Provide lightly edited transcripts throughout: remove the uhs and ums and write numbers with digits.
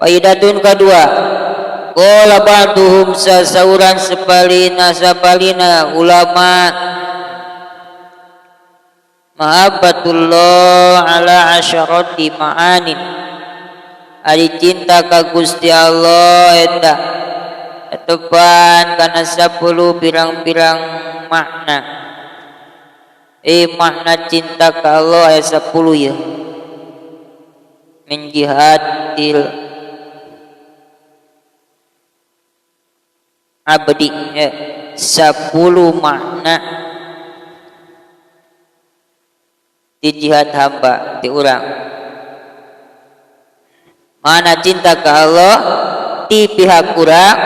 Faidatun kedua, qala ba'duhum sasauran sepalina sapalina ulama mahabbatullah ala asyarati ma'anin, ari cinta ka Gusti Allah eta tepan kana 10 pirang-pirang makna. Makna cinta ka Allah aya 10 ya. Min jihadil abdi ya, 10 makna di jihad hamba di urang. Mana cinta ke Allah di pihak urang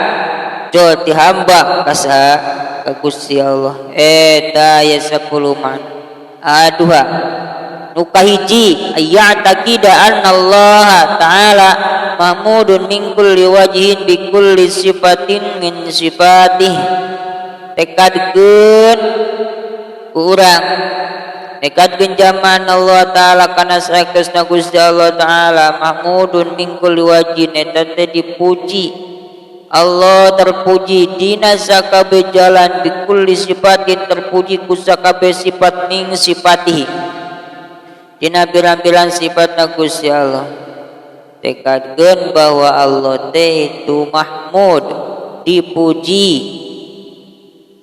jol ti hamba ka saha ka Gusti Allah eta aya 10 makna. Aduha nu kahiji ayya'taqida annallaha ta'ala mahmudun min kulli wajhin bi kulli sifatin min sifatih. Tekadkeun ku urang, tekadkeun zaman Allah ta'ala kana saekesna Gusti Allah ta'ala mahmudun min kulli wajhin eta teh dipuji Allah, terpuji dina sakabeh jalan, bi kulli sifatin terpuji ku sakabeh sifat ning sifatihi dina pirang-pirang sifatna Gusti Allah. Tekadkeun bahwa Allah teh itu mahmud, dipuji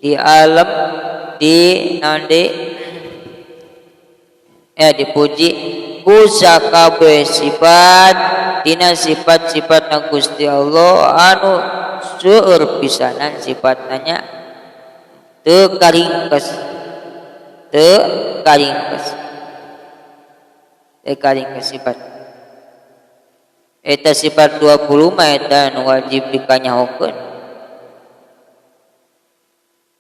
di alam di naon deui ya, dipuji ku sakabeh sifat dina sifat-sifatna Gusti Allah anu seueur pisanan sifatna nya teu karingkes, teu karingkes, teu karingkes sifat. Eta sifat 20 mah eta nu wajib dikanyahokeun.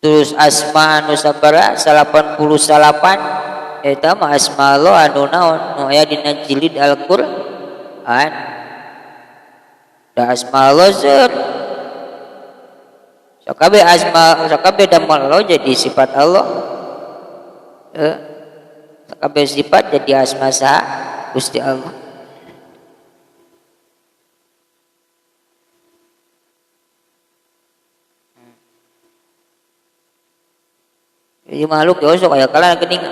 Terus asma anu sabaraha 89 eta mah asma Allah anu naon nu aya dina jilid Al-Qur'an. Da asma Allah seur. Sakabeh asma, sakabeh damel Allah jadi sifat Allah. Sakabeh sifat jadi asma saha Gusti Allah. Jadi makhluk ya sok aya kalah geuning.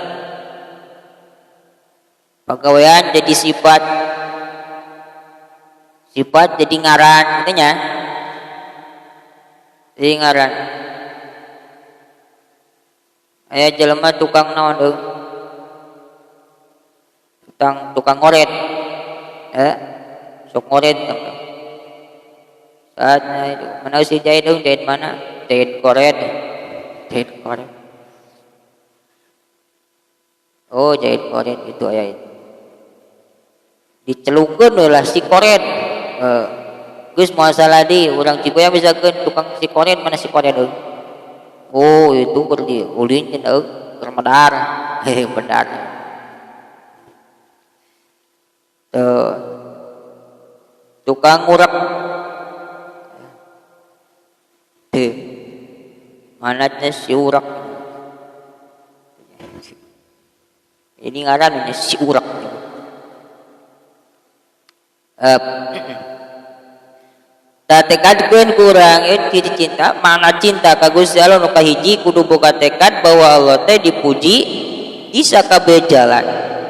Pagawean jadi sifat, sifat jadi ngaran, gitu nya. Jadi ngaran. Aya jelema tukang naon deung? Tukang ngoret. Sok ngoret. Saatnya itu mana sih jahit deung? Jahit mana? Jahit koret. Jahit koret. Oh, jahit koret itu aya itu. Dicelukeun we lah si koret. Geus moal salah di urang Cigoyang misalkeun tukang si koret, mana si koret euy? Oh, itu keur di ulin cenah euy, keur medar. Hehe, medar. Tuh. Tukang ngurek. Tuh. Mana teh si urak? Ini ngaran ini si urak. Tekadkeun kurang ciri cinta, mana cinta ka Gusti Allah nu kahiji kudu boga tekad bahwa Allah teh dipuji di sakabeh jalan.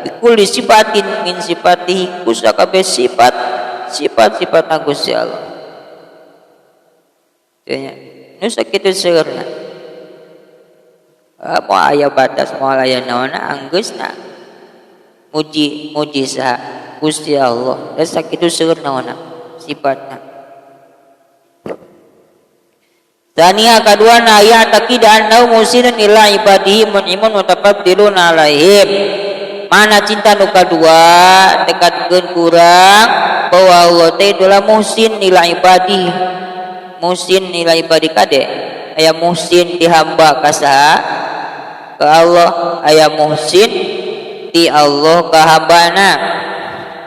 Bikulli sifatin min sifatihi, ku sakabeh sifat, sifat-sifat Gusti Allah. Tanya, nu sakitu seueurna. Moal aya batas, moal aya naonna anggeusna. Muji, muji saha Gusti Allah. Da sakitu seueur naonna sifatna. Tania kaduana ya taqida annahu musinun ila ibadihi mun'imun mutafaddilun alaihim. Mana cinta nu kadua tekadkeun kurang bahwa Allah teh adalah muhsin ila ibadihi. Muhsin ila ibadi kade aya muhsin ti hamba ka saha? Ka Allah. Aya muhsin ti Allah ka hambana.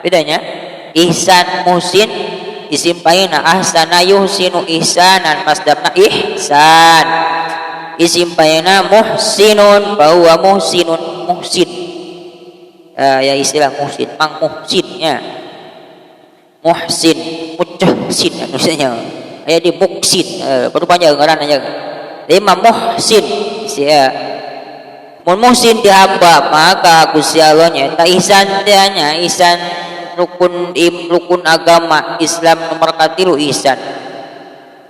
Bedanya ihsan muhsin isim paina ahsana yuhsinu ihsanan masdarna ihsan, isim paina muhsinun bahwa muhsinun muhsin. Ya istilah muhsin, mang muhsinnya muhsin Muhsin anu nya aya di Muksin, baru panjang ngaranna nya. Ieu mah Muhsin sia. Mun muhsin ti hamba maka Gusti Allah nyaeta ihsan teh nya, ihsan rukun im rukun agama Islam nomor katilu ihsan.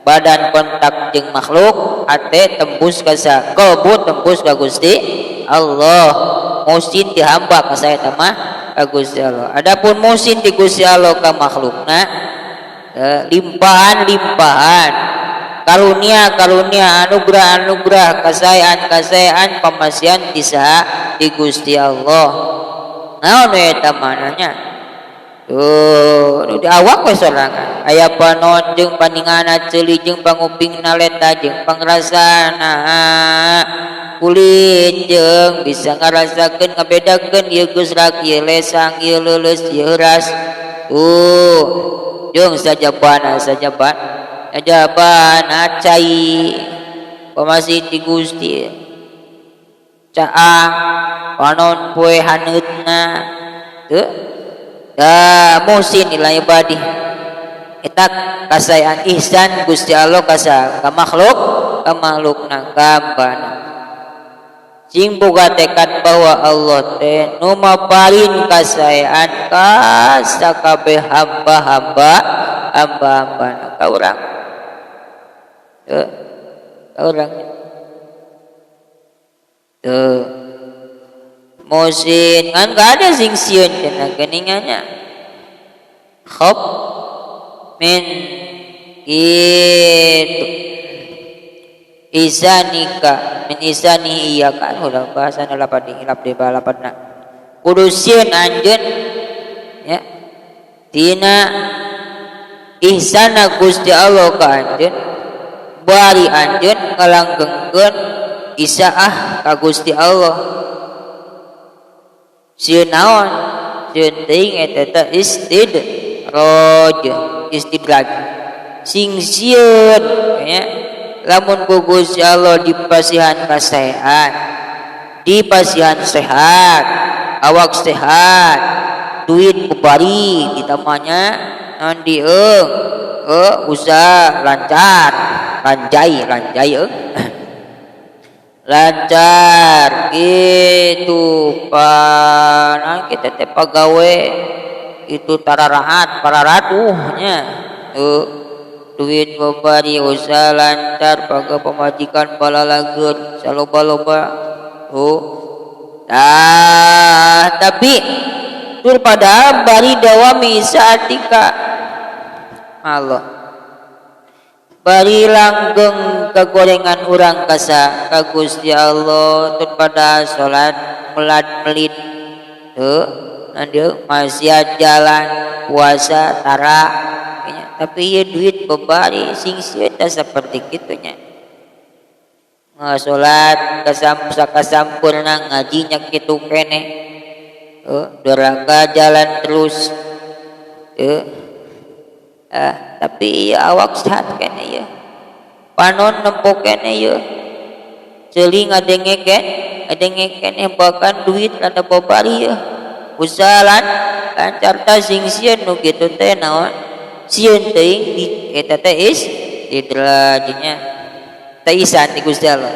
Badan kontak jeung makhluk, hate tembus ka sa kalbu tembus ka Gusti Allah. Muhsin ti hamba ka saeta mah ka Gusti Allah. Adapun muhsin ti Gusti Allah ka makhlukna, limpahan-limpahan karunia-karunia, anugerah-anugerah, kasaean-kasaean, pamasihan ti saha? Ti Gusti Allah. Naon we eta mananya tuh nu di awak we sorangan, aya panon jeung paningana, ceuli jeung pangupingna, leta jeung pangrasana, kulit jeung bisa ngarasakeun, ngabedakeun ieu geus rak, ieu lesang, ieu leuleus, ieu heuras. Tuh jeung sajabana sajaban sajabana cai pamasih ti Gusti, caang, panon poe haneutna tuh. Da muhsin ila ibadih eta kasaean ihsan Gusti Allah kasa ka makhluk, ka makhlukna kambana. Sing boga tekad bahwa Allah teh nu maparin kasaean ka sakabeh hamba-hamba, hamba-hambana, ka urang, tuh, ka urang tuh. Muhsin kan gak ada sing sieun cenah geuningannya, khop min itu isanika min isani, iya kan udah bahasa lapad di hilap di balapadna. Kudu sieun anjeun ya tina ihsana Gusti Allah ka anjeun, bari anjeun ngalanggengkeun isaah ka Gusti Allah. Sieun naon? Sieun teuing eta teh istidraj, istidraj. Sing sieun ya lamun ku Gusti Allah dipasihan kasehat, dipasihan sehat, awak sehat, duit kubari ditamanya naon di usaha lancar, lanjai lanjai, lancar gitu. Pan kita teh pagawe itu tararahat pararatuhnya, duit babari, usaha lancar, paga pamajikan balalager saloba-loba. Oh ah, tapi tur pada bari dawami saatika Allah, bari langgeng kegorengan urang kasa ka Gusti Allah, tur pada salat melad melit tuh, nanti maksiat jalan, puasa tara, tapi ya duit bebari, sing sieun seperti gitunya. Ngasolat kasam sakasampurna, ngajinya kitu kene, doraka jalan terus, ah, tapi ya awak sehat kene ya, panon nempo kene ya, ceuli ngadengeken ngadengeken, bahkan duit rada babari ya, usaha lancar. Ta sing sieun nu kitu teh naon? Sieun teuing di eta teh istidrajnya teh ihsan ti Gusti Allah.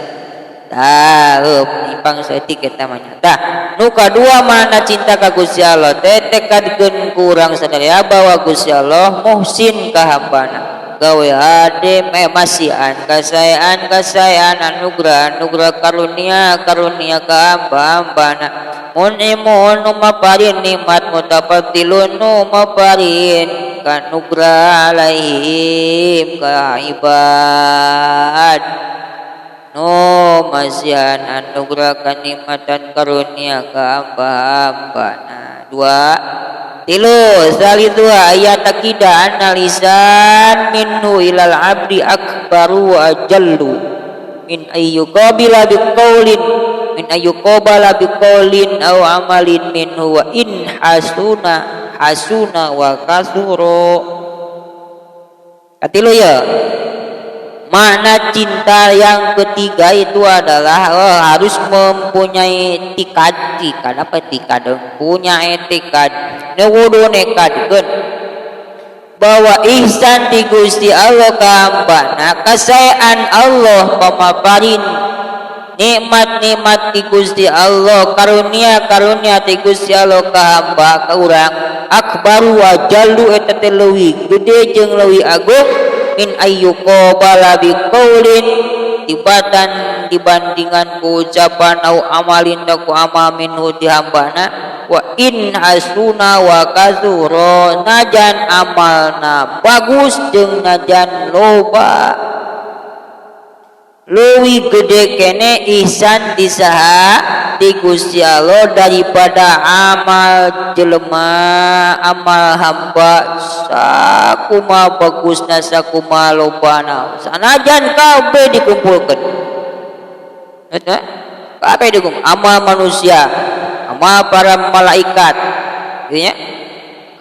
Tah, menyimpang saeutik eta mah nya. Tah, nu kadua mana cinta ka Gusti Allah teh tekadkeun ku urang sadaya bahwa Gusti Allah muhsin ka hambana. Gawe hade masihan kasaean kasaean, anugerah anugerah, karunia karunia ka hamba-hambana. Mun'imun nu maparin nikmat, mutafaddilun nu maparin kanugerah, alaihim ka ibad nu masihan anugerah kanikmatan karunia ka hamba-hambana. Dua, tilu, dua ayat takida anna lisan minhu ilal abdi akbaru wa ajallu min ayyuqabila biqaulin, min ayyuqabala biqaulin aw amalin minhu wa in hasuna hasuna wa kasuro. Katilu ya, makna cinta yang ketiga itu adalah, oh, harus mempunyai tikad. Tikad apa? Tikad, punya tekad, nu kudu nekadkeun Bahwa ihsan ti Gusti Allah ka hambana, kasaean Allah pamaparin nikmat-nikmat ti Gusti Allah, karunia-karunia ti Gusti Allah ka hamba ka urang, akbaru wa jallu eta teh leuwih gede jeung leuwih agung min ayyuqabala biqaulin tibatan dibandingan ku ucapan au amalin da ku amal minhu ti hambana. Wa in hasuna wa katsura, najan amalna bagus jeung najan loba, leuwih gede kene ihsan ti saha ti Gusti Allah daripada amal jelema, amal hamba sakuma bagusna sakuma lobana, sanajan kabeh dikumpulkeun. Eta kabeh dikumpul amal manusia, amal para malaikat ya,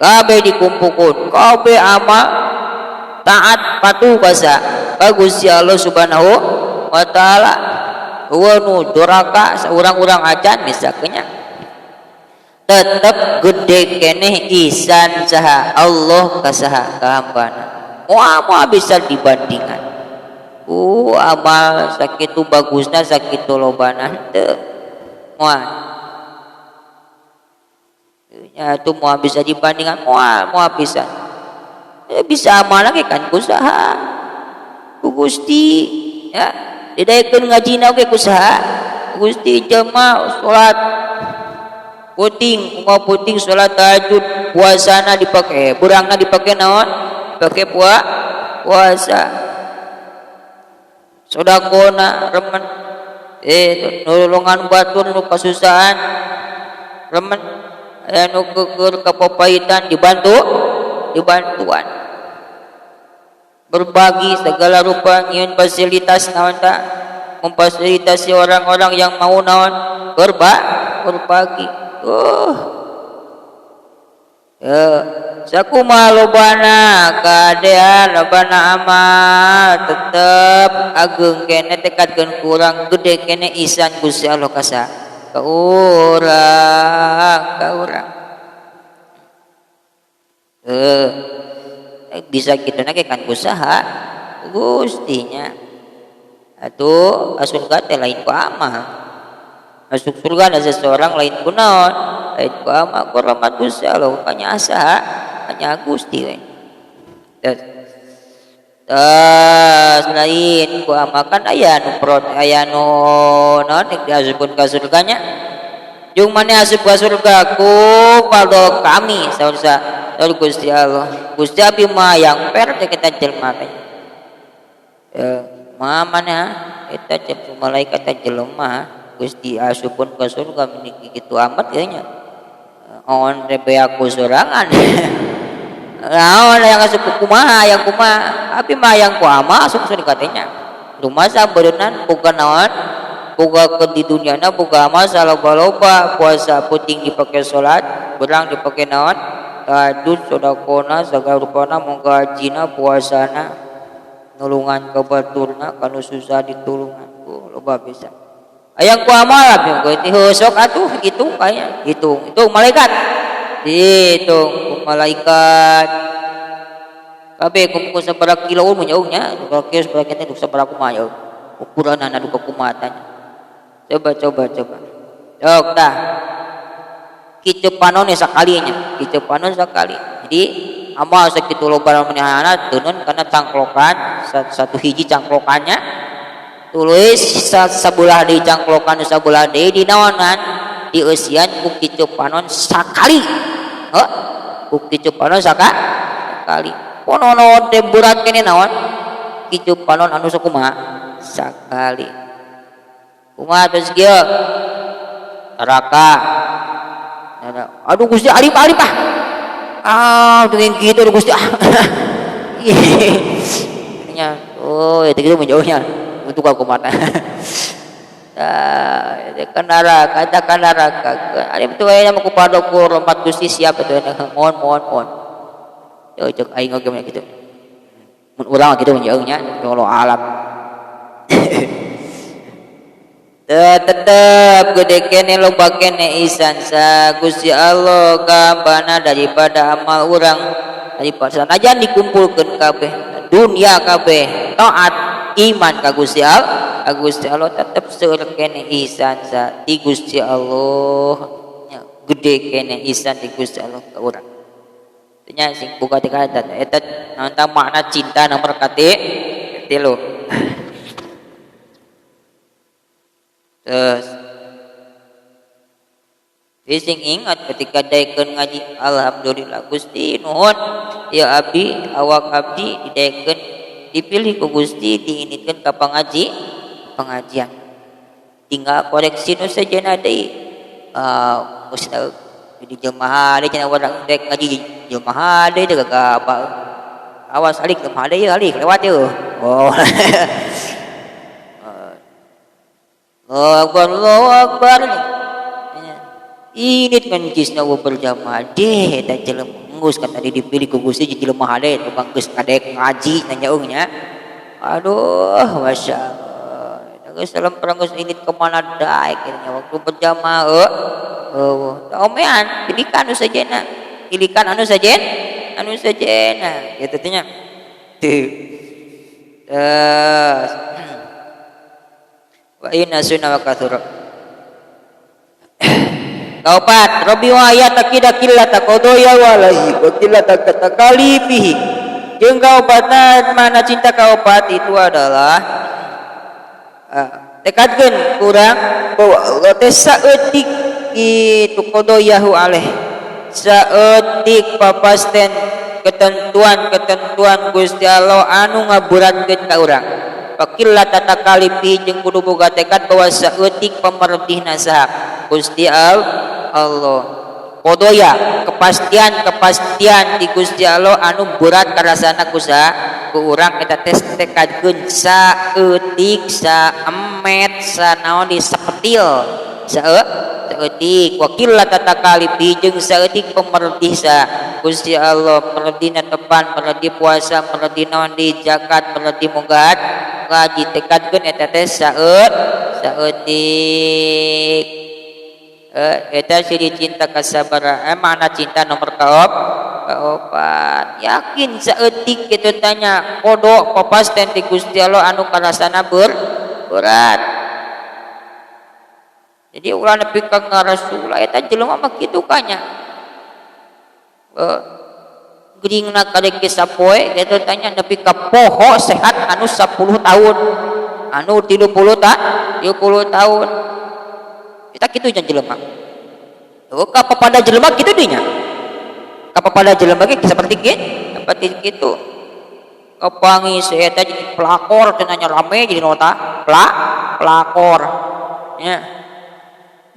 kabeh dikumpulkeun, kabeh amal taat patuh basa ka Gusti Allah Subhanahu wa taala. Eueuh nu doraka saurang-urang acan misalnya, tetep gede keneh ihsan saha Allah ka saha ka hambana, moal moal bisa dibandingkan ku amal sakitu bagusna sakitu lobana, teu moal nya itu moal bisa dibandingkan, moal moal bisa. Bisa amal lagi kan ku saha, ku Gusti ya, didaekeun ngajina oge ku saha, Gusti. Jelema salat puting, unggal puting salat tahajud, puasana dipake, beurangna dipake naon, dipake puasa, sodakona remen, nulungan batur nu kasusahan remen, aya nu keukeur kapapahitan dibantu, dibantuan, berbagi segala rupa, nyieun fasilitas naon ta, memfasilitasi orang-orang yang mau naon, berbagi. Ya sakumaha lobana kadean, lobana amal, tetep ageung kene tekadkeun kurang gede kene ihsan Gusti Allah ka ka urang, ka urang. Bisa kitu na ge kan usaha Gustinya atuh. Asup surga teh lain ku amal, masuk surga ada seseorang lain ku naon, lain ku amal, ku rahmat Gusti Allah, hanya asa hanya Gusti we. Terus lain ku amal kan aya nu prot, aya nu naon diasupkeun ka surganya. Jeung maneh asup ka surga ku fadl kami, saur saur Gusti Allah. Gusti abi mah yang per teh kita jelema teh ya, mah mana eta cek malaikat teh jelema Gusti asupun ka surga meni kitu amat ya nya, on teh beak ku sorangan naon yang asup kumaha, yang kumaha abi mah yang ku amal asup surga teh nya. Rumasa beureunan boga naon, boga ke di dunyana boga amal saloba-loba, puasa puting dipake salat, beurang dipake naon, tahajud, sodakona segala rupana, moga hajina, puasana, nulungan ka baturna, kanu susah ditulungan ku loba bisa. Hayang ku amal abi teh sok atuh hitung kaya hitung, hitung malaikat, dihitung ku malaikat kabeh kumpul sabaraha kilo mun jauh nya, sabaraha kilo, sabaraha kilo, sabaraha kumaha jauh ukuranana, duka kumaha tanya. Coba coba coba sok tah kitu panon sakalinya, kitu panon sakali. Jadi amal sakitu loba manehna teunun kana cangklokan satu hiji cangklokannya, tulis sabelah deui cangklokan, sabelah deui dinaonan, dieusian ku kitu panon sakali. Heuh, ku kitu panon sakali ponono teh berat kene naon kitu panon anu sakumaha sakali kumaha. Terus kieu neraka, aduh Gusti, alif alif ah ah dengan gitu Gusti ah nya. Oh itu gitu menjauhnya untuk aku mata. Nah, kan neraka, kan neraka. Alif itu kayaknya mau kepada ku rahmat Gusti siap itu, mohon mohon mohon. Yo cek aing oge gitu. Mun urang gitu menjauhnya, Allah alam. Tetep gede kene loba kene ihsan sa Gusti Allah kambana daripada amal urang. daripada sanajan dikumpulkeun kabeh dunia kabeh taat iman ka Gusti Allah, ka Gusti Allah tetep seueur keneh ihsan sa di Gusti Allah nya, gede keneh ihsan di Gusti Allah ka urang. Nya sing buka tekad eta naon tah makna cinta nomor 3. Terus sing ingat ketika daekeun ngaji, alhamdulillah Gusti nuhun ya abdi, awak abdi didaekeun dipilih ku Gusti diinitkeun ka pengajian. Tinggal koreksi nu sejenna deui. Geus jadi jelema hade cenah urang dek ngaji jelema hade teh gagah. Awas alik jelema hade ieu alik lewat ieu. Oh. Allahu Akbar, Allahu Akbar. Ini kan cisna berjamaah deh eta jelema geus kan tadi dipilih ku Gusti jadi jelema hade tukang geus kadek ngaji nanya eung nya. Aduh, masya Allah. Geus dalam perang geus ini kemana daek nya waktu berjamaah eueuh. Omean pilikan anu sajena. Pilikan anu sajen, anu sajena kitu teh nya. Teu. Terus wa inna sunna wa kathura. Kaopat, robi wa ayat qillata qadaya walaihi wa qillata takalifihi. Jeung kaopatna mana cinta kaopat itu adalah tekadkeun kurang bahwa Allah teh saeutik itu qadayahu alaih. Saeutik papasten ketentuan-ketentuan Gusti Allah anu ngaberatkeun ka urang. Qillata takalifi jeung kudu boga tekad bahwa saeutik pamerdihna saha Gusti Allah. Kodoya kepastian-kepastian di Gusti Allah anu berat karasana ku saha ku urang eta teh tekadkeun saeutik saemet sanaon di sapetil saeutik wa qillata takalifi jeung saeutik pamerdih sa Gusti Allah merdina tepan merdi puasa merdi naon di zakat merdi munggat ngaji tekadkeun eta teh saeutik. Eta ciri cinta kasabara, makna cinta nomor kaopat yakin saeutik kitu tanya kodok papasten ti Gusti Allah anu karasana berat. Jadi ulah nepi ka ngarasula eta jelema mah kitu kanya. Geuringna karek ge sapoe kitu tanya nepi ka poho sehat anu 10 tahun anu 30 tahun. Kita kitu nya jelema. Oh, kapapada jelema kitu dinya. Kapapada jelema ge seperti kitu, seperti kitu. Kapangi saya teh jadi pelakor cenah nya rame jadi nota pelakor. Nya.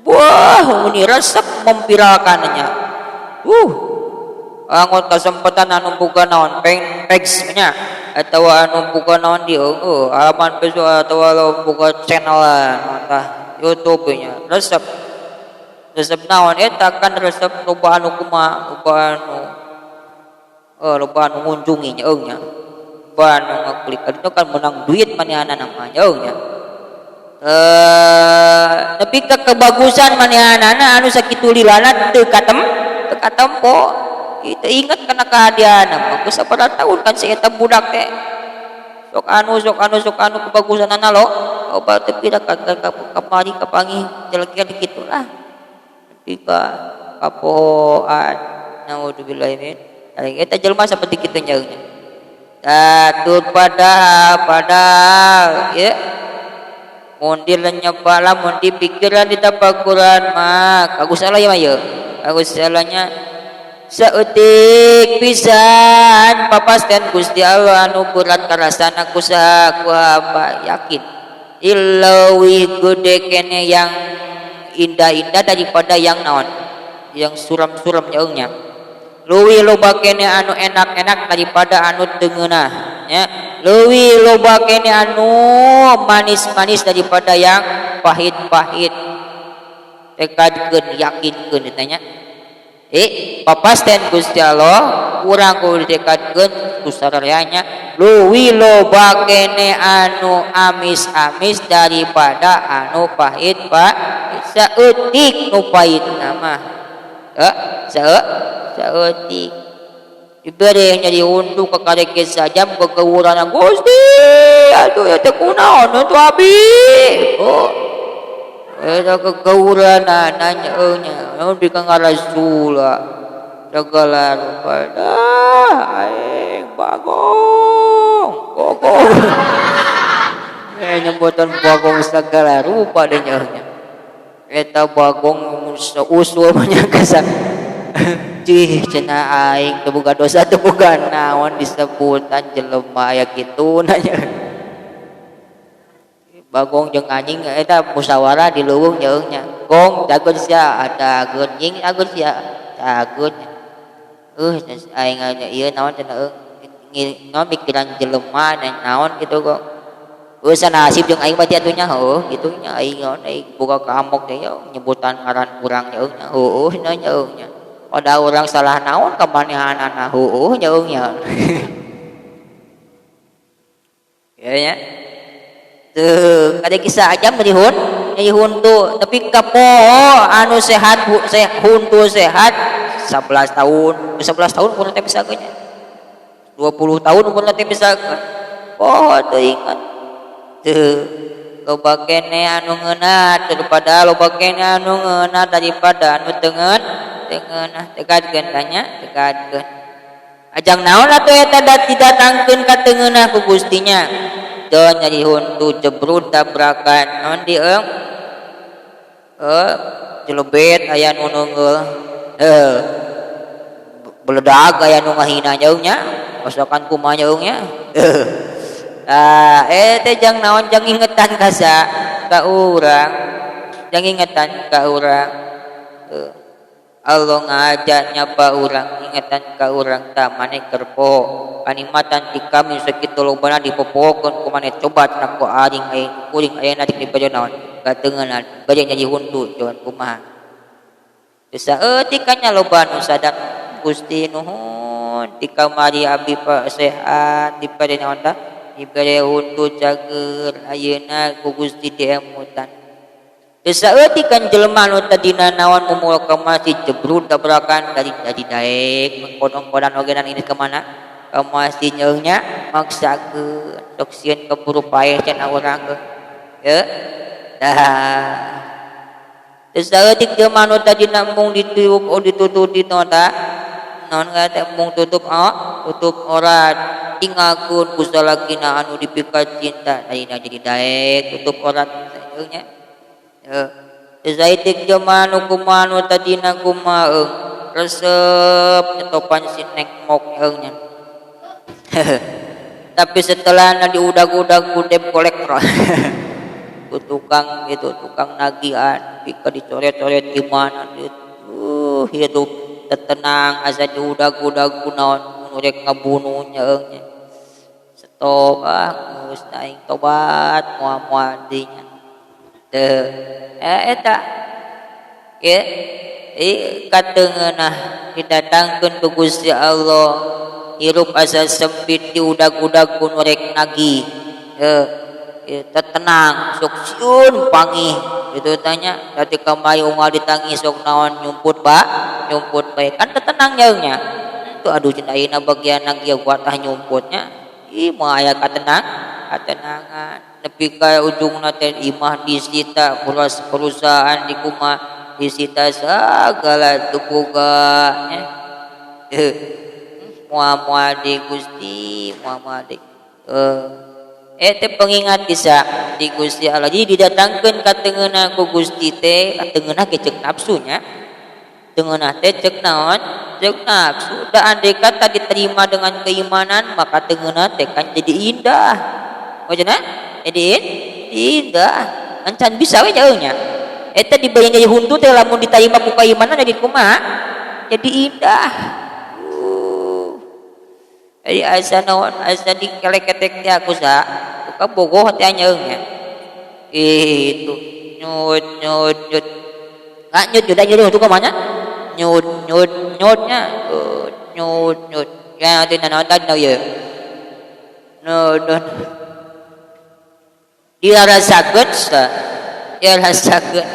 Wah, muni resep memviralkannya. Angot kesempatan anu boga naon peng pegs nya atawa anu boga naon di halaman Facebook atawa boga channel naon tah YouTube nya resep. Resep naon eta kan resep loba anu kumaha loba anu loba anu ngunjungi nya eung nya. Loba anu ngaklik itu kan menang duit manehanana mah nya eung nya. Nepi ka kebagusan manehanana anu sakitu lilana teu katempo. Itu ingat kana kehadian bagus sabaraha tahun kan si eta budak teh. Sok anu sok anu sok anu kebagusanana lo. Obat teh pira kamari kapangi jelekeun kitulah. Nepi ka kapohoan naudzubillah min. Eta jelema saperti kitu nya. Atur padahal ya mun dilenyep bala mun dipikiran ditapakuran mah kagus Allah ya mah ye. Kagus Allahnya saeutik pisan papasten Gusti Allah anu berat karasana ku saha ku hamba yakin ilawih gede kene yang indah-indah daripada yang naon yang suram-suram nyaungnya leuwih loba kene anu enak-enak daripada anu teu ngeunah nya leuwih loba kene anu manis-manis daripada yang pahit-pahit tekadkeun yakinkeun ditanya papasten Gusti Allah urang kudu ditekadkeun ku sararea leuwih loba kene anu amis-amis daripada anu pahit pak saeutik nu pahitna mah saeutik Dibere nyeri huntu kakarek ge sajam kekeuranna Gusti aduh ya teh kunaon atuh abi. Oh. Eta kekeuranna nanya nya naon bi ka ngarasula segala rupa dah aing bagong bagong. Nyebutan bagong segala rupa deh nya. Eta bagong usul mah kasa cih cenah aing teu boga dosa teu boga naon disebutan jelema aya kitu nanya. Bagong jeung anjing eta musyawarah di leuweung nyeung nya. Gong dageun sia dageun nying ageun sia dageun. Aing ieu naon cenah naon mikiran jelema naon kitu gong. Sanasib jeung aing mah atuh nya heueuh kitu nya aing naon aing boga kaamok teh nyebutan ngaran urang nyeung nya heueuh nya nyeung nya. Pada urang salah naon ka manehanana heueuh nyeung nya. Ya nya. Tuh, kada kisah aja nyeri huntu tapi kapoho anu sehat huntu sehat 11 tahun, 11 tahun umurna teh bisa nya. 20 tahun umurna teh bisa. Oh, teu ingat. Tuh, loba kene anu ngeunah daripada loba kene anu ngeunah daripada anu teu ngeunah tegadkeun tanya tegadkeun. Ajang naon atuh eta didatangkeun ka teu ngeunah ku Gustinya. Teu nyeri huntu jebrut tabrakan naon dieung jelebet aya nu neungeul beledag aya nu ngahina nyeung nya masakan kumaha nyeung nya. Ah teh jang naon jang ingetan ka sa ka urang jang ingetan ka urang. Allah ngajak nyapa urang ingetan ka urang ta maneh keur poho kanikmatan ti kami sakitu lobana dipopohokeun ku maneh coba cenah ku aring aya kuring ayeuna rek dibere naon kateungeunah bade nyeri huntu coba kumaha. Teu saeutik nya loba nu sadar Gusti nuhun ti kamari abdi sehat dibere naon tah dibere huntu cager ayeuna ku Gusti diemutan. Teu saeutik kan jelema nu tadina naon mumul ka masjid jebrut tabrakan dari jadi daek mengkodong-kodan ogenan ini ka mana ka masjid nyeung nya maksakeun sok sieun keburu paeh cenah urang ge. Ya. Dah. Teu saeutik jelema nu tadina mung ditiup oh ditutup di tah naon teh mung tutup oh tutup orat tinggalkeun ku salakina anu dipika cinta tadina jadi daek tutup orat nyeung nya. Zaitik jelema nu kumaha nu tadina kumaha resep nyetopan si neng mok nyeung nya. Tapi setelah na diudag-udag ku debt collector ku tukang itu tukang nagihan pika dicoret-coret gimana gitu hidup tenang asa diudag-udag ku naon nu rek ngabunuh nyeung nya. Stop ah geus aing tobat moal-moal deui nya. Teu eta ye kateungeunah didatangkeun ku Gusti Allah hirup asa sempit diudag-udag ku nu rek nagih tenang sok sieun pangih itu tanya tadi kamari unggal ditangis sok naon nyumput ba nyumput bae kan tetenang nyeung nya tuh aduh cenah ayeuna bagian nagih kuatah nyumputnya ih moal aya katenang katenangan nepi ka ujungna teh imah disita perusahaan dikumaha disita sagala teu boga nya. Moal-moal di Gusti moal-moal di teh pengingat bisa di Gusti Allah. Jadi didatangkeun ka teungeunah ku Gusti teh kateungeunah ge ceuk nafsunya teungeunah teh ceuk naon ceuk nafsu da andai kata diterima dengan keimanan maka teungeunah teh kan jadi indah maksudna jadi indah encan bisa we jauhnya eta dibayang jadi huntu teh lamun diterima ku keimanan jadi kumaha jadi indah. Jadi asa naon asa dikeleketek teh aku sa buka bogoh teh nyeung nya itu nyut nyut nyut nggak nyut nyut nyut itu kemana nyut nyut nyutnya nyut nyut ya teh naon tadi ya no no dia rasakeun dia rasakeun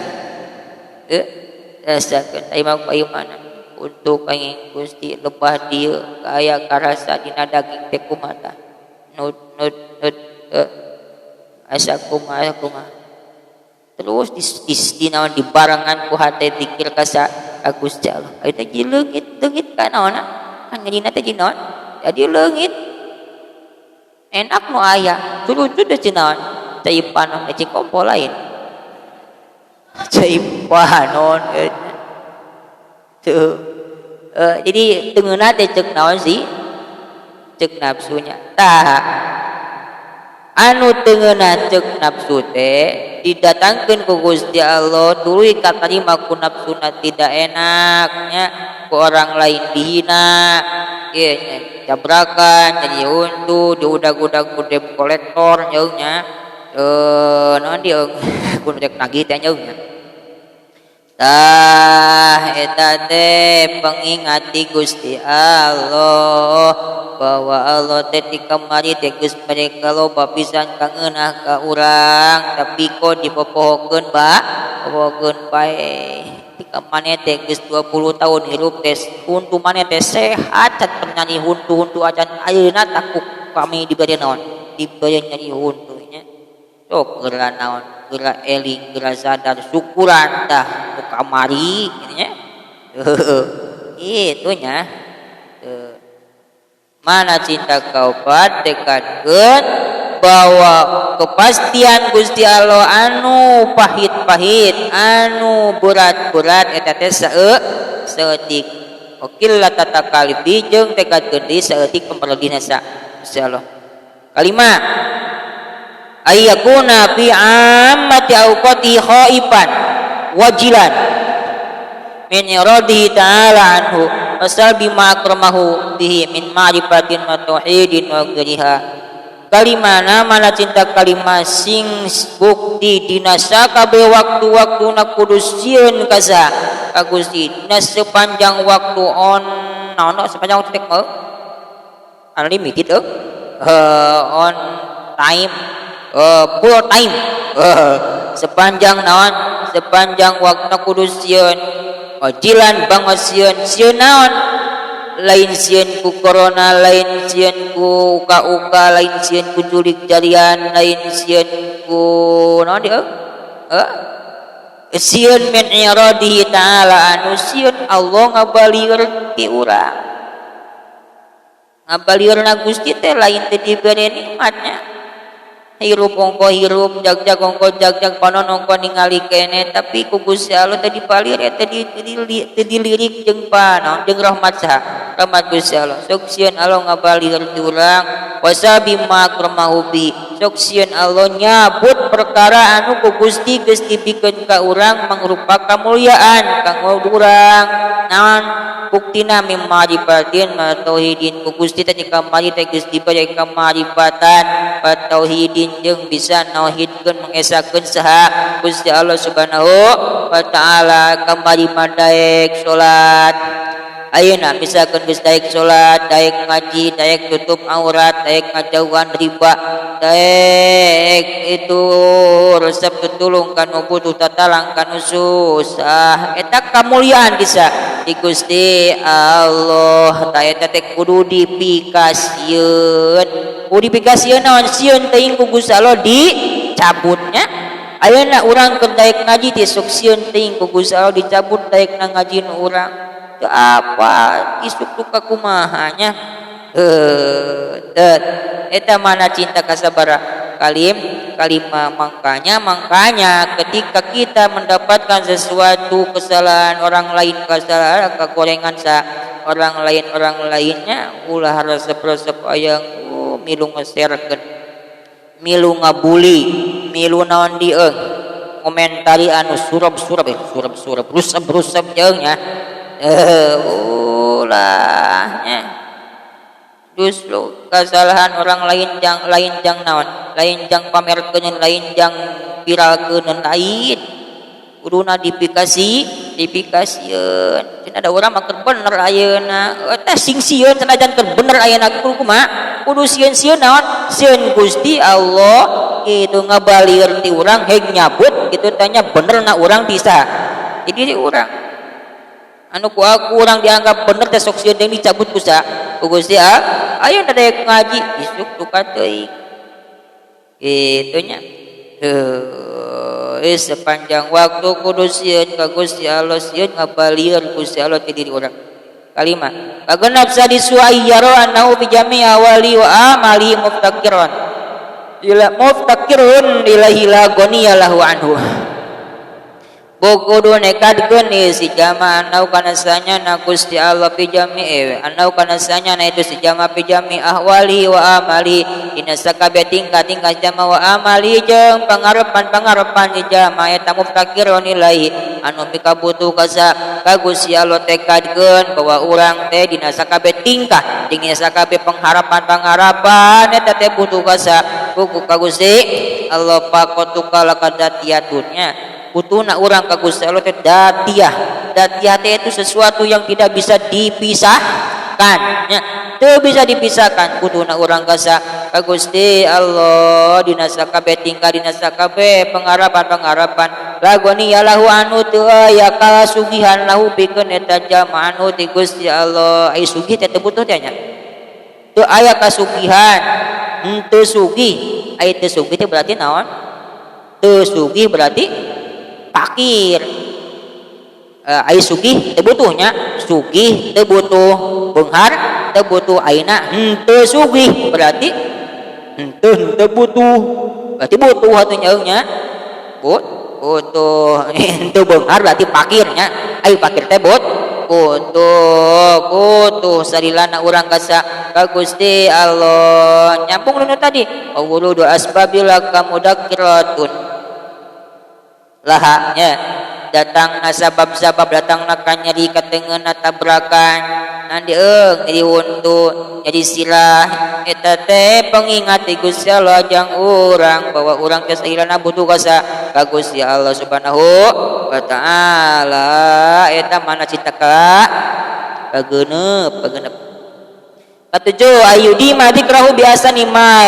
rasakeun ayo keimanan Untuk kenging Gusti lebah dieu aya karasa dina daging teh kumaha nut nut nut asa kumaha kumaha terus di naon dibarengan ku hate zikir ka ka Gusti Allah. Eta jadi leungit leungit ka naonna kan nyerina teh jadi naon jadi leungit enak nu aya curucut teh naon cai panon cai kompol lain cai panon tuh. Jadi tengeuna teh cek naon sih cek nafsunya tah anu tengeuna cek nafsu teh didatangkeun ku Gusti Allah tuluy katarima ku nafsuna tidak enaknya ku orang lain dihina ieu nya jabrakan jadi huntu diudag-udag ku debt kolektor nya naon dieu ku nu nagih teh nya. Tah eta teh pengingat ti Gusti Allah bahwa Allah teh ti kamari teh geus mereka loba pisan kangeunah ka urang tapi kok dipopohokeun ba popohokeun bae ti kamane teh geus 20 tahun hirup teh huntu maneh teh sehat can pernah nyari huntu-huntu acan ayeuna takuk kami dibere naon dibere nyari huntu nya sok geura naon geura eling geura sadar syukuran tah nu kamari kitu nya itu nya. Mana cinta kaopat tekadkeun bahwa kepastian Gusti Allah anu pahit-pahit anu berat-berat eta teh saeutik wakil tatakalifi jeung tekadkeun deui saeutik pemperlebihna sa Gusti Allah. Kalima ayyakuna fi ammati awqati khaifan wajilan min iradihi ta'ala anhu wasal bima akramahu bihi min ma'rifatin wa tauhidin wa ghairiha. Kalimana mana cinta kalima sing bukti dina sakabeh waktu-waktuna kudu sieun ka saha ka Gusti dina sepanjang waktu on naon sepanjang waktu teh unlimited on time full time sepanjang naon sepanjang waktu kudu sieun wajilan banget sieun sieun naon lain sieun ku corona lain sieun ku uka-uka lain sieun ku culik jarian lain sieun ku naon dia sieun min iradihi ta'ala anu sieun Allah ngabalieur ti urang ngabalieurna Gusti teh lain teh dibere nikmatnya hirup ongko hirup jag-jag ongko jag-jag panon ongko ningali kene tapi ku Gusti Allah teh dipalir teh dilirik jeung panon jeung rahmat saha rahmat Gusti Allah sok sieun Allah ngabalir ti urang wasabi ma akramahu bi sok sieun Allah nyabut perkara anu ku Gusti geus dibikeun ka urang mangrupa kamuliaan kanggo urang naon buktina mim ma'rifatin ma tauhidin ku Gusti teh kamari teh geus dibere kamarifatan wa tauhidin jeung bisa nauhidkeun mengesakeun saha Gusti Allah Subhanahu wa taala kamari mah daek salat ayeuna misalkeun geus daek salat daek ngaji daek tutup aurat daek ngajauhan riba daek itu resep tutulung kanu butuh tatalang kanu susah eta kamuliaan bisa di Gusti Allah ta eta teh kudu dipikasieun kudu dipikasieun naon sieun teuing ku Gusti Allah dicabutnya ayeuna urang keur daek ngaji teh sok sieun teuing ku Gusti Allah dicabut daek na ngaji nu urang teu apa isuk duka kumaha nya eta mana cinta kasabara kalim kalima makanya ketika kita mendapatkan sesuatu kesalahan orang lain kesalahan kegorengan sa orang lain orang lainnya ulah resep-resep ayang milu ngeserkeun milu ngabuli milu naon dieung komentari anu surab-surab surab-surab rusep-rusep jeung nya ulah nya justru kesalahan orang lain jang lain jang naon lain jang pamerkeun lain jang viralkeun lain kuduna dipikasi dipikasieun cenah ada urang mah keur bener ayeuna eta sing sieun sanajan keur bener ayeuna kudu kumaha kudu sieun-sieun naon sieun Gusti Allah kitu ngabalieur ti urang heg nyabut kitu tanya bener na urang bisa jadi urang. Anu ku aku urang dianggap bener teh sok sieun deui dicabut ku sa ku Gusti ah. Ayo daek ngaji isuk duka teuing. Kitu nya. Heuh, sepanjang waktu kudu sieun ka Gusti Allah, sieun ngabalieur Gusti Allah ti diri urang. Kalima, kagenap sadisu ayyara annahu bi jami' awali wa amali muftakiran. Ila muftakirun ilahi la ghaniya lahu anhu. Kudu nekadkeun si jama annau kana sanyana Gusti Allah fi jami'i annau kana sanyana itu si jama fi jami' ahwali wa amali dina sakabeh tingkah-tingkah jama wa amali jeung pangarepan-pangarepan si jama eta muftakirun ilahi anu mikabutuh ka ka Gusti Allah tekadkeun bahwa urang teh dina sakabeh tingkah dina sakabeh pengharapan-pengharapan eta teh butuh ka ka Gusti Allah pakotuka lakadatiatun butuhna urang ka Gusti Allah teh datiah. Datiah teh itu sesuatu yang tidak bisa dipisahkan nya, teu bisa dipisahkan butuhna urang ka ka Gusti Allah dina sakabeh tingkah dina sakabeh pengharapan-pengharapan lagoni ya lahu anu teu aya kasugihan lahu pikeun eta jalma anu ti Gusti Allah. Ai sugih teh teu butuh teh nya, teu aya kasugihan henteu sugih. Ai teu sugih teh berarti naon? Teu sugih berarti fakir. Ai sugih teu butuhnya, sugih teu butuh, beunghar teu butuh, ayeuna henteu sugih berarti henteu henteu butuh, berarti butuh atuh nya butuh. Henteu beunghar berarti fakirnya, ai fakir teh butuh butuh salilana urang ka ka Gusti Allah. Nyambung nu tadi wurudu asbabil kamudakiratun laha nya, datang sabab-sabab datang nyeri katengeuna tabrakan nanti nyeri huntu nyeri sirah eta teh pengingat ti Gusti Allah jang urang bahwa urang teh salilana butuh ka ka Gusti Allah Subhanahu wa taala. Eta mana cita ka kagenep kagenep. Katujuh ayudima dikrahu biasa nima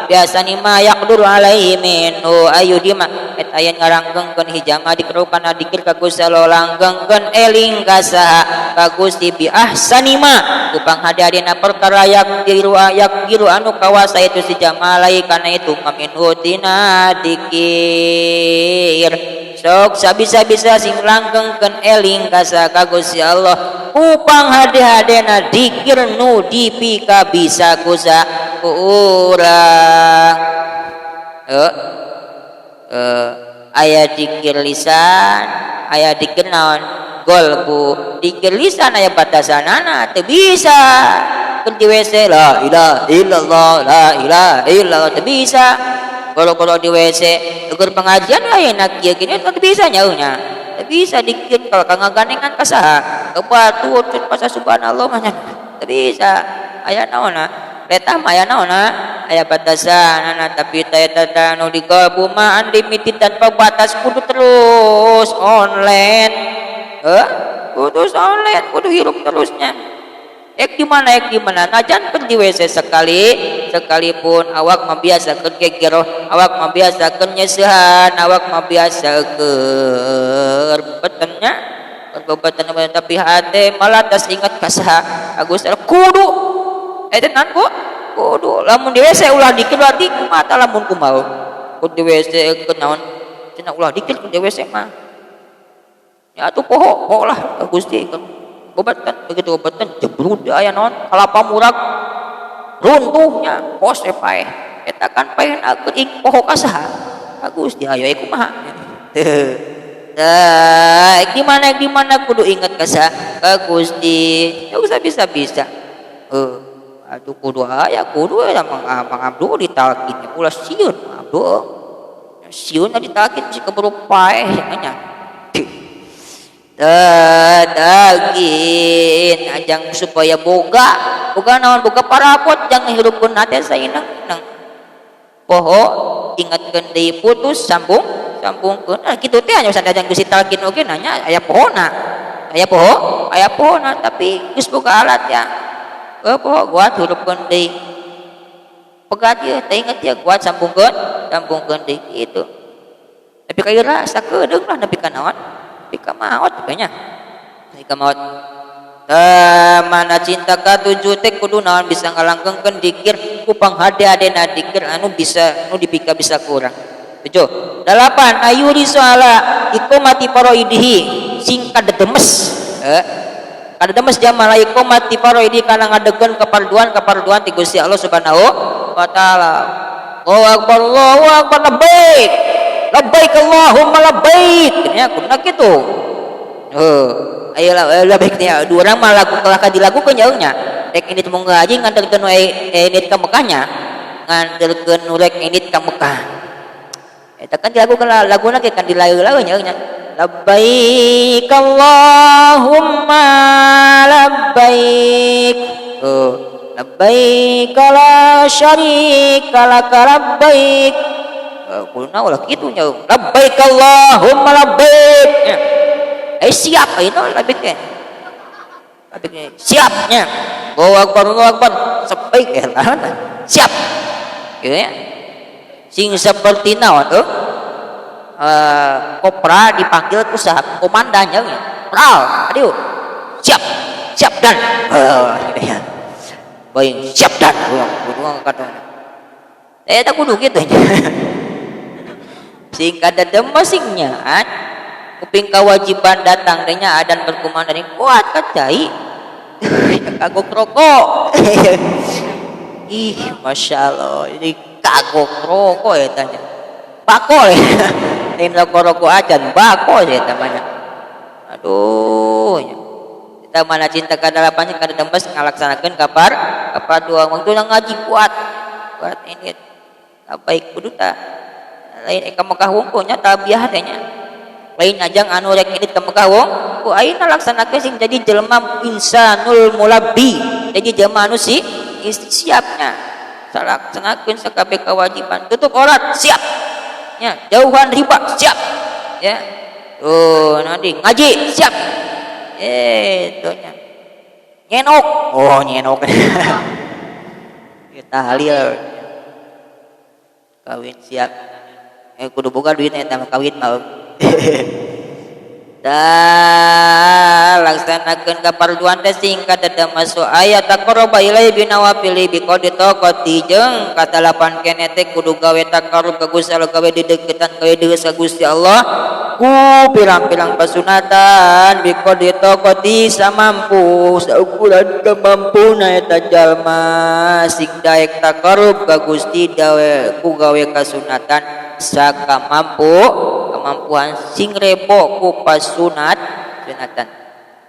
biasa nima yaqduru alaihi minhu ayudima eta aya ngalanggengkeun hijama dikru kana dikir ka Gusti Allah langgengkeun eling ka saha ka Gusti bi ahsanima ku panghade-hadena perkara yaqdiru yaqdiru anu kawasa itu si jama alaihi kana itu minhu tina dikir. Sok sabisa-bisa sing langgengkeun eling ka saha ka Gusti Allah ku panghade-hadena dikir nu dipika bisa ku urang. Aya dikir lisan, aya dikir naon golbu. Dikir lisan aya batasanana, teu bisa keur di WC la ilaha illallah la ilaha illallah, teu bisa. Kalau di WC keur pengajian lain kieu gini teu bisa nyaunya, teu bisa dikir kalau kangaganenan ka saha ka batur pas subhanallah mah teu bisa. Aya naonna letah mah aya naonna aya batasanana, tapi eta nu di kalbu mah unlimited tanpa batas, kudu terus online, kudu online, kudu hirup terusnya. Ek di mana ek di mana najan keur di WC sekali sekalipun awak mah biasa keur gegeroh, awak mah biasa keur nyeseuhan, awak mah biasa keur betennya keur beten, tapi hate malah tas ingat ka saha ka Gusti Allah. Kudu eta nan bu kudu lamun di WC ulah dikir berarti kumaha lamun kumaha kudu di WC keur naon cenah ulah dikir di WC mah ya atuh poho poho lah ka Gusti bobatan. Begitu bobatan jebrud aya naon kalapa murag runtuhnya kos paeh eta kan paehna keur poho ka saha ka Gusti. Ayo kumaha tah di mana kudu ingat ka saha ka Gusti. Ya usah bisa bisa aduh kudu aya kudu ya Mang Mang Abdu ditalkin ulah sieun Mang Abdu sieun ditalkin si keburu paeh nya. Talkin ajang supaya boga boga naon boga parabot jangan hirupkeun hate saineng-ineng poho ingatkeun deui putus sambung sambungkeun. Nah kitu teh nya sanajan geus ditalkin oge nanya aya pohona aya poho aya pohona tapi geus boga alat ya poho kuat hirupkeun deui pegat ieu teh inget ya kuat sambungkeun sambungkeun deui kitu. Tapi kaira sakedeung lah nepi ka naon nepi ka maot kayaknya. Ka maot. Mana cinta katujuh teh kudu naon bisa ngalanggengkeun dikir ku panghade-hadena dikir anu bisa anu dipika bisa kurang. Tujuh. Dalapan ayuri soala iqamati faraidihi sing kadedemes. Kadedemes jamaah iqamati faraidi kana ngadegeun kaparduan-kaparduan ti Gusti Allah Subhanahu wa taala. Allahu akbar, Allahu akbar, labbaik. Labbaik Allahumma labbaik. Ya kudu kitu. Heuh. Ayo labbaik nya dua orang mah lagu kalah dilagukeun nya nya. Rek indit mau ngaji nganterkeun we indit ka Mekahnya. Nganterkeun rek indit ka Mekah. Eta kan dilagukeun laguna ge kan dilagu-lagu nya nya. Labbaik Allahumma labbaik. Oh, labbaik la syarika laka labbaik. Kuduna ulah kitu nya. Labbaik Allahumma labbaik. Ya. Siap ayeuna labbaik teh. Labbaik teh siap nya. Allahu akbar, Allahu akbar. Labbaik ya siap. Gitu ya. Sing seperti naon euy? Kopra dipanggil ku saha komandannya nya. Pral, aduh. Siap. Siap dan. Gitu ya. Baik, siap dan. Kudu kata. Tak kudu kitu nya. Sing kadedemes singnya an. Kuping kewajiban datang denya adan berkumandang kuat kacai. Kagok rokok. Ih, masya Allah, ini kagok rokok ya tanya. Bako ya. Lain rokok-rokok acan, bako ya namanya. Aduh, ya. Kita mana cinta kadalapannya kada demes ngalaksanakeun kapar kapar dua waktu ngaji kuat. Kuat ini. Baik kudu ta. Lain ka Mekah wungkul nya tabiah teh nya. Lain ajang anu rek indit ka Mekah wong ku ayeuna laksanakeun sing jadi jelema insanul mulabbi, jadi jelema anu si siapnya. Laksanakeun sakabeh kewajiban, tutup aurat siap. Ya, jauhan riba siap. Ya. Tuh, nanti ngaji siap. Tuh nya. Nyenok. Oh, nyenok. Kita halil. Kawin siap. Kudu boga duit eta mah kawin mah. Dah laksanakeun kaparduan teh sing kadada masuk ayat taqarraba ilaihi binawafili biqadri taqati jeung kadalapan kene teh kudu gawe taqarrub ka Gusti Allah, gawe dideketan, gawe deus ka Gusti Allah ku pirang-pirang pasunatan biqadri taqati samampu saukuran kemampuna eta jalma sing daek taqarrub ka Gusti dawe ku gawe kasunatan sakamampu kemampuan sing rebo ku pasunat sunatan.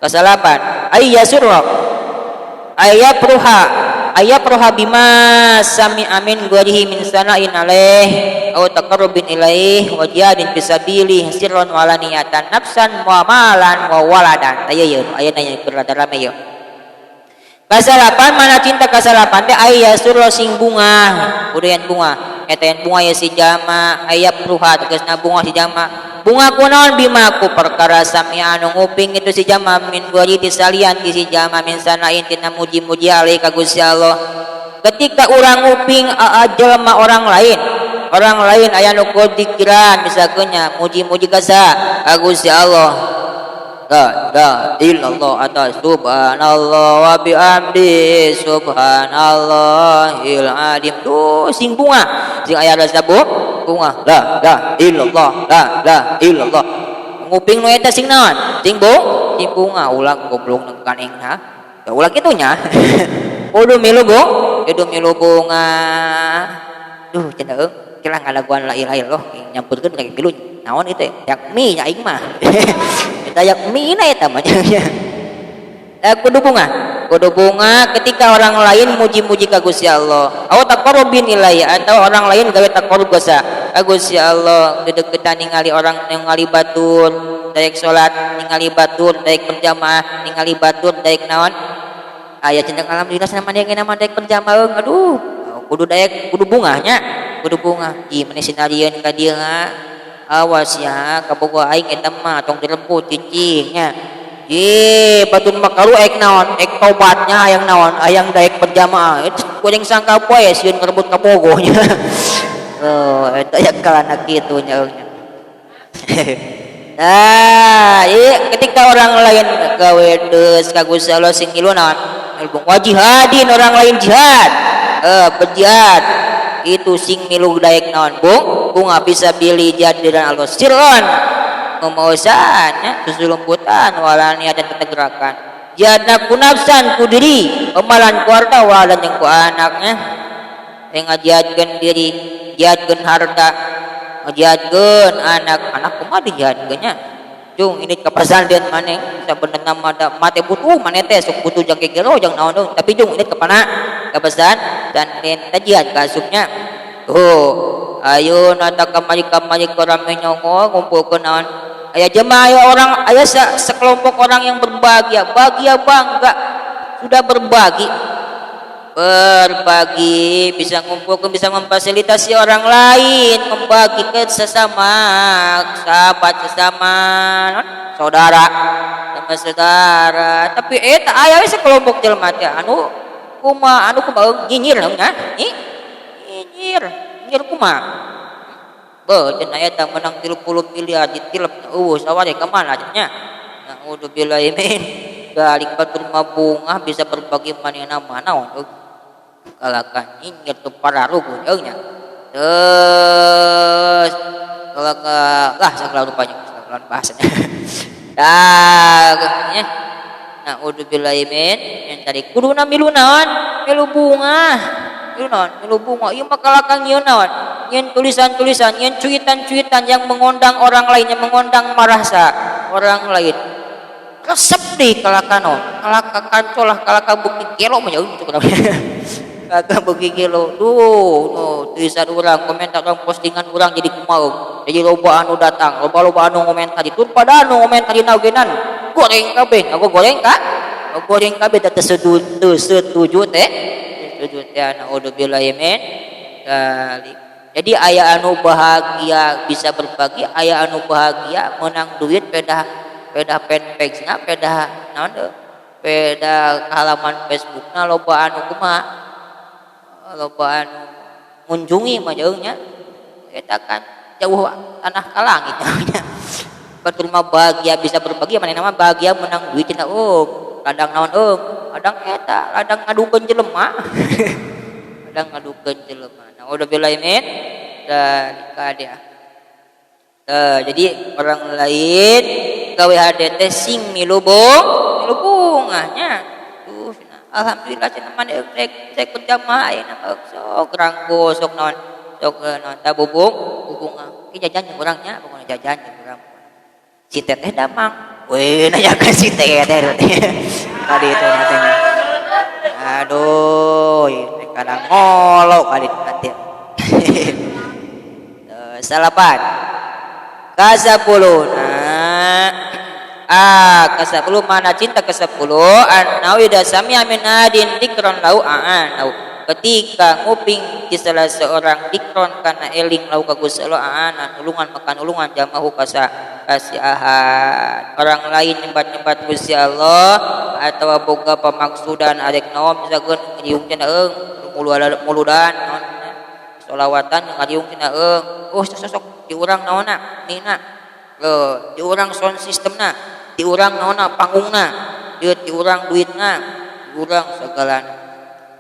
Kasalapan ayyasurra ayyaproha bima sami amin guarihi min sana'in alaih au taqarrubin ilaih wa jihadin fisabilih sirran walaniyatan nafsan wa malan wa waladan. Aya ieu aya nanya keur rada rame ieu. Kasalapan mana cinta kasalapan teh ayyasurra sing bunga kudu bunga eta yang bunga ya si jama ayyaproha tegasna bunga si jama bunga kunaon bima ku perkara sami anu nguping itu si jama min gori disalian di si jama min sanain tina muji-muji alai ka Gusti Allah. Ketika urang nguping jelema orang lain aya nu dikiran misalnya muji-muji ka ka Gusti Allah, la ilaha illallah atau subhanallah wa bihamdi subhanallahil azim, tuh sing bunga sing aya rasa bu bunga la ilaha illallah, la ilaha illallah, nguping nu eta sing naon sing bu sing bunga. Ulah goblok nang kaneng ha ya, ulah kitu nya, kudu milu bu kudu milu bunga. Duh, cenah euy kira ngalaguan la ilaha illallah nyampurkeun ka milu naon itu yak mie nya aing mah eta yak mie na eta mah. Kudu bunga, kudu bunga ketika orang lain muji-muji ka Gusti Allah atau taqarrubin ilaihi atau orang lain gawe taqarrub ka Gusti Allah, dedeketan ningali orang ningali batur daek salat, ningali batur daek berjamaah, ningali batur daek naon aya cenah. Alhamdulillah sama dia nama daek berjamaah. Aduh, kudu daek, kudu bungahnya, kudu bunga. Ih, mana sinarieun ka dieu, awas ya kabogo aing eta mah tong direbut cicingnya. Ye, batur mah kalu ek naon, ek tobatnya hayang naon, hayang daek berjamaah. Itu kuring sangka poe sieun ngerebut kabogohnya. Oh, eta ya kalana kitu nya. Nah, iya, ketika orang lain gawe deus ka Gusti Allah sing ngilu naon? Wajihadin orang lain jihad. Berjihad itu sing milu daek naon bung bunga bisa pilih jihad dan Allah sirron memausan ya, susulumputan walania dan ketegerakan jihadna ku nafsan ku diri pemalan ku harta walan jeung ku anaknya yang ngajihadkeun diri jihadkeun harta ngajihadkeun anak anak kumaha dijihadkeun nya jung ini ke pesantren maneh sabenerna mah da mate butuh maneh teh sok butuh jang kegero jang naon deui tapi jung ini ke mana ke pesantren teh jihad ka asupnya oh ayo nata kamari-kamari rame nyongol ngumpulkeun naon aya jemaah aya orang aya sekelompok orang yang berbahagia bahagia bangga sudah berbagi berbagi bisa ngumpulkan bisa memfasilitasi orang lain membagi ke sesama sahabat sesama saudara sama saudara tapi eta aya we sekelompok jelema teh anu kumaha nyinyir nya nyinyir nyinyir kumaha beuh cenah eta menang 30 miliar ditilep eueuh saware ka mana nya naudzubillahi min dzalik batur mah bungah bisa berbagi manehna mah naon kalakan nyinyir teu pararuguh euy nya terus kalaka lah sagala rupanya segala bahasanya dah nya naudzubillahi min yang tadi kuduna milu naon milu bunga milu naon milu bunga ieu mah kalakan ieu naon nyeun tulisan-tulisan nyeun cuitan-cuitan yang mengundang orang lain yang mengundang marah sa orang lain resep deh kalaka naon kalaka kancolah kalaka bukti gelo mah jauh kalaka bukti gelo duh no, tulisan orang komentar orang postingan orang jadi kumaha jadi loba anu datang loba-loba anu ngomentar itu pada anu ngomentar dina ogenan goreng kabeh aku goreng ka goreng kabeh teu setuju setuju teh setuju teh naudzubillahi min dzalik. Jadi aya anu bahagia bisa berbagi aya anu bahagia menang duit pedah pedah fanpage na pedah naon deui pedah halaman Facebookna loba anu kumaha loba anu ngunjungi mah jauh nya eta kan jauh tanah ka langit nya batur mah bahagia bisa berbagi manehna mah bahagia menang duit cenah oh ladang naon euy ladang eta ladang ngadukeun jelema ladang ngadukeun jelema naudzubillahi min dzalika dia. Jadi orang lain gawe hade teh sing milu milu bungahnya tuh alhamdulillah cenah maneh rek rek berjamaah ayeuna mah sok ranggo sok naon sok naon tah bubung bubungah ki jajan jeung urang nya pokona jajan jeung urang si teteh damang we nanyakeun si teteh tadi itu nantinya aduh ini kadang ngolok kali nanti salapan kasapuluh nah ah kasapuluh mana cinta kesepuluh annahu idza sami'a min adin dikron lau a'anau ketika nguping di salah seorang dikron karena eling lau ka Gusti Allah a'ana nulungan maka nulungan jamahu kasa kasih ahad orang lain nyebat-nyebat Gusti Allah atau boga pamaksudan arek naon misalkan ngariung cenah eung muludan naon solawatan ngariung cenah eung oh sosok di urang naonna nina di urang sound systemna di urang naonna panggungna di urang duitna di urang segalana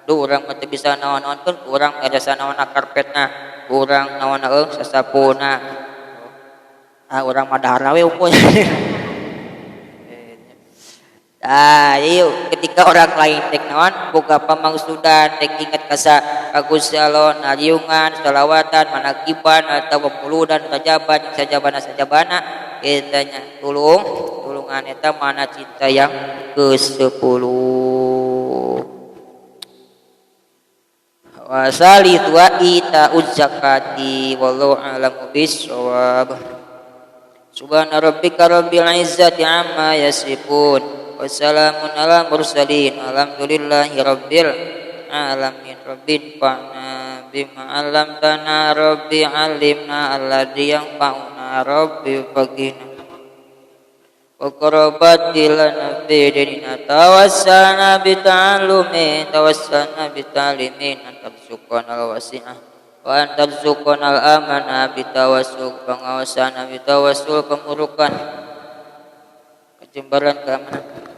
duh urang mah teu bisa naon-naonkeun urang meresa naonna karpetna urang naonna eung sasapuna ah urang mah dahar we unggul. Nah, ieu ketika orang lain dek naon boga pamangsudan dek inget kasa ka Gusti Allah nariungan salawatan manakiban atau pemuludan rajaban sajabana sajabana eta nya tulung tulungan eta mana cinta yang ke-10 wasali wa ita zakati wallahu a'lamu bissawab. Subhana rabbika rabbil izzati amma yasifun wassalamun ala mursalin alhamdulillahi rabbil alamin. Rabbin fa'na bima 'allamtana rabbi 'allimna alladzi yanfa'una rabbi faqina wa qarabati lana fi dinina tawassalna bi ta'allumi tawassalna bi ta'limin tarzuqana al-wasi'ah. Wa an tarzuqana al-amana abdi tawassul pengawasan, abdi tawassul kemurukan, kejembaran keamanan.